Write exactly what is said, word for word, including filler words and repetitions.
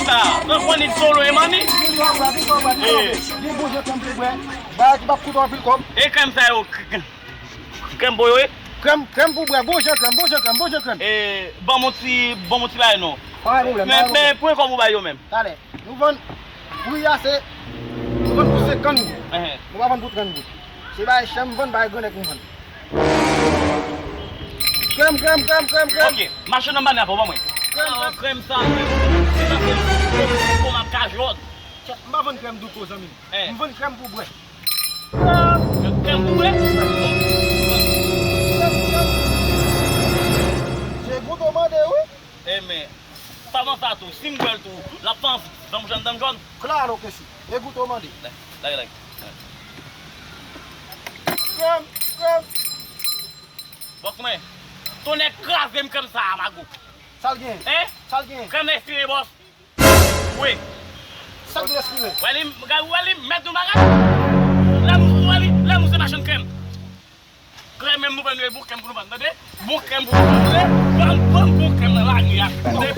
Sa, nan konik solo e manmi. Gen bon jan krèm pou bwè. Bagay ki p ap koute w anpil kòb. E krèm sa yo, k- k- krèm pou yo, e? Krèm, krèm pou bwè, bon jan krèm, bon jan krèm, bon jan krèm. E, ban m yon ti, ban m yon ti bagay non. Pa gen pwoblèm, pa Men, gen pwoblèm. men, pwen kòb ou bay yo menm. Talè. Nou vann, pri a se, nou vann pou senkant goud. Enhen. Nou pa vann pou trant goud. Se bagay chè m vann, bagay grannèg m vann. Krèm, krèm, krèm, krèm, krèm. Ok, machann nan bann la pou ban mwen. Krèm, Ah, krèm. krèm sa, krèm. Se pa krèm, krèm, krèm, m ap ka jòt. Kèt, m pa vann krèm douko, zanmi m. Eh. M vann krèm pou bwè. Krèm pou bwè? Se goute w mande, wi. Eh, men, sa nan sa tou, si m bwè l tou, l ap fè anvi, zanm jòn, zanm jòn. Claro que sí. E goute w mande. Lage, lage, lage. Krèm, krèm. Bòs mwen, tonnè kraze m krèm sa a, mago. Sa l gen? Hein? Sa l gen? Krèm nan espire, bòs. Wi. Sa k di respire? Wè li, gade, wè li, mèt nou bagay. Lè nou, wè li, lè nou se machann krèm. Krèm menm nou vann, nou e bon krèm pou nou vann, tande? Bon krèm pou nou vann, tande? Vann, vann bon krèm nan lari a. Tande?